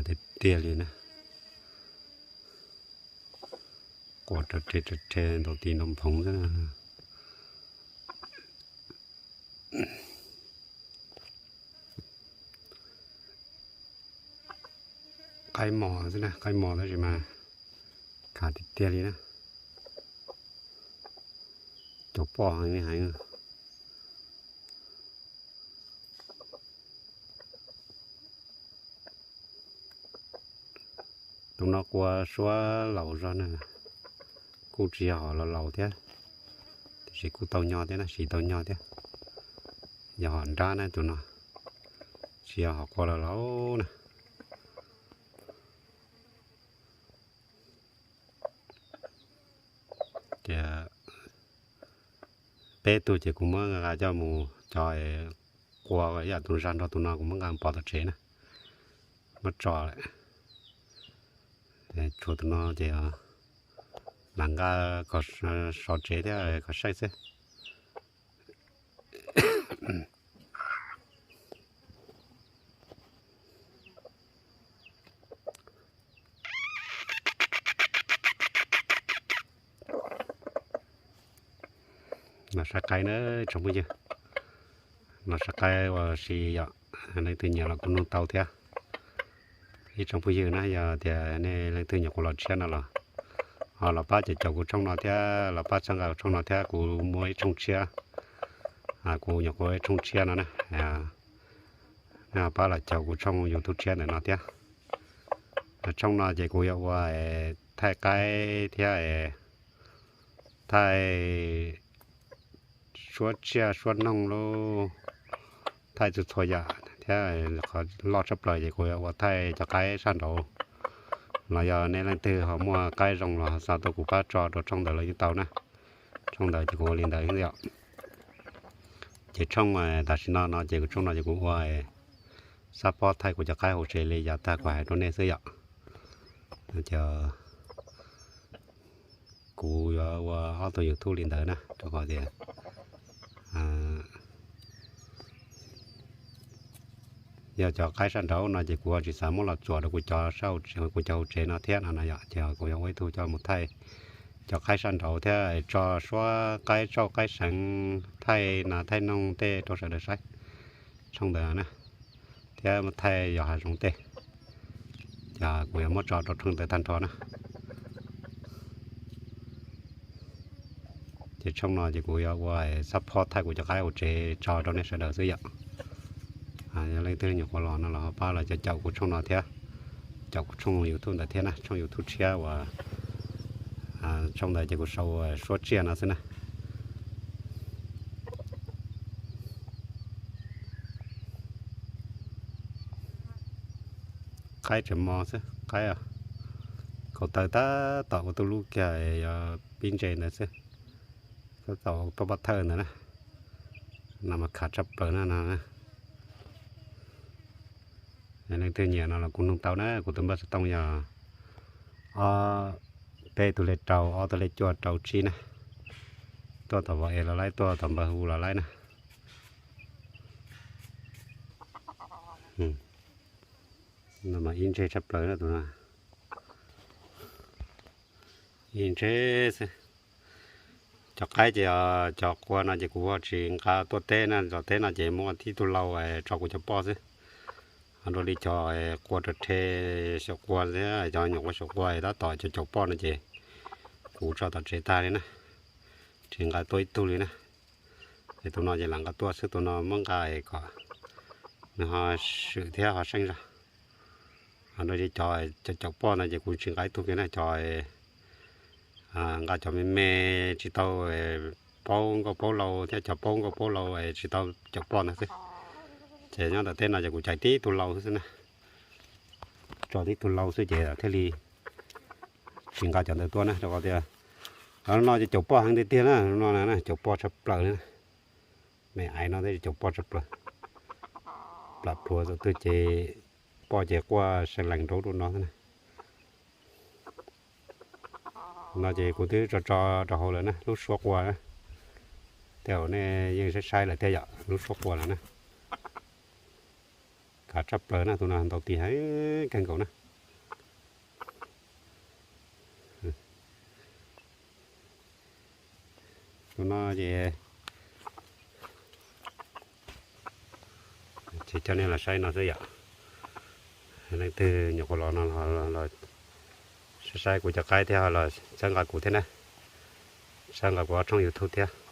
tiag tiag li na. Quas rau rhe rau rhe ntaus tis ntaus nphoov xwb na. Qaib mos xwb na, qaib mos tab sis mas khav tiag tiag li na. Cov poj heev li heev. Tus no qua suab laus zog na, kuj tsis yog hom laus laus thiab, tiam sis kuj tau nyo thiab na, siv tau nyo thiab. Yog hom nrab na tus no, tsis yog hom qua laus laus na. Ces peb tug ces kuv muab nqa coj mus cov qua ib yam tus zag nrog tus no kuv muab nqa pov tom tsev na, muab tso lawm. Tshuav tus no ces lam nqa kom sov tsev thiab kom saib xwb. Los saib qaib na tsoom phooj ywg, los saib qaib ua si yom. Leej twg nyiam los kuj nug tau thiab. Ib tsoom phooj ywg na, yog tias nej leej twg nyuam qhuav los tshiab no los ho los pab caum caum kuv tshooj no thiab, los pab txhawb nqa kuv tshooj no thiab, kuv muaj ib tshooj tshiab, kuv nyuam qhuav ib tshooj tshiab no na. Nej pab los caum kuv tshooj YouTube tshiab ntawm no thiab. Tshooj no ces kuv yuav ua thaij qaib thiab thaij suab tsiaj suab noog lub, thaij txhua txhua yam thiab qhov loj tshaj plaws ces kuv yuav ua thaij cov qaib sab nraud. Los yog nej leej twg ho muaj qaib zoo los xa tuaj kuv pab tso rau tshooj ntawd los yeej tau na. Tshooj ntawd ces kuv ua li ntawd yom. Ces tshooj tam sim no no ces kuv tshooj no ces kuv ua xab phob thaij kuv cov qaib hauv tsev li yav tag kuv hais rau nej xwb yom. Ces kuv yuav ua ob tug YouTube li ntawd na, rau qhov tias yog cov qaib sab nraud no ces kuv tsis xav muab los txuam rau kuv cov, kuv cov hauv tsev no thiab no na yom. Ces kuv yuav ua ib tug coj mus thaij cov qaib sab nraud thiab tso suab qaib tsauj qaib seev, thaij nas thaij noog tej rau sawv daws saib tshooj ntawd na, thiab muab thaij yos hav zoov tej. Ces kuv yuav muab tso rau tshooj ntawd tag nrho na. Ces tshooj no ces kuv yuav ua xab phob thaij kuv cov qaib hauv tsev tso rau nej sawv daws xwb yom. Yog leej twg nyuam qhuav los no los ho pab los caum caum kuv tshooj no thiab, caum kuv tshooj YouTube ntawd thiab na, tshooj YouTube tshiab uas tshooj ntawd ces kuv sau suab tsiaj no xwb na. Qaib tseem mos xwb, qaib kaum taw tab tom ua tuj lub kiag yog pib ntse ntawd xwb, tab tom ua pab pab thawj ntawd na. No mas khav tshaj plaws na no. Leej twg nyiam no los kuv nug tau na, kuv tus npawb xov tooj yog ob, peb tug lej rau, ob tug lej cuaj rau tsib na. Tuaj tom Vos Es los laib, tuaj tom Npawg Hu los laib na. No mas ib ntse tshaj plaws na tus no. Ib ntse xwb. Cov qaib ces cov qua no ces kuv tsis nqa tuaj teb na, cov teb no ces muaj tib tug lau tso kuv cov poj xwb. Ho dua li cov qua rau rhe xyaum qua thiab cov nyuam qua xyaum qua tab tom caum caum poj no ces kuv tso tom tsev tag li na, tsis nqa tuaj ib tug li na. Es tus no ces lam nqa tuaj xwb, tus no muab nqa kom nws ho swm thiab ho seej zog. Ho dua li cov caum caum poj no ces kuv tsis nqa ib tug kiag na, cov nqa cov me me tsis tau paub nkauj paub lau thiab cov paub nkauj paub lau tsis tau caum poj ntag xwb. Ces nyob ntawm teb no ces kuv cais tib tug lau xwb na, tso tib tug lau xwb ces thiaj li tsis nqa cov ntawd tuaj na, rau qhov tias no ces caum poj heev tiag tiag na, no na caum poj tshaj plaws li na. Me aiv no thiaj li caum poj tshaj plaws, plam plhuav txog twg ces poj ces quaj seev lees nraud rau no xwb na. No ces kuv twb tso tso rau hauv lawm na, lub suab qua na. Tej zaum nej yeej saib saib lawm thiab yom, lub suab qua lawm na. Khav tshaj plaws na, tus no ntaus tis heev kawg nkaus na. Tus no ces tsis coj nej los saib no xwb yom. Leej twg nyuam qhuav los no los saib saib kuv cov qaib thiab los txhawb nqa kuv thiab na. Txhawb nqa kuv ob tshooj YouTube thiab.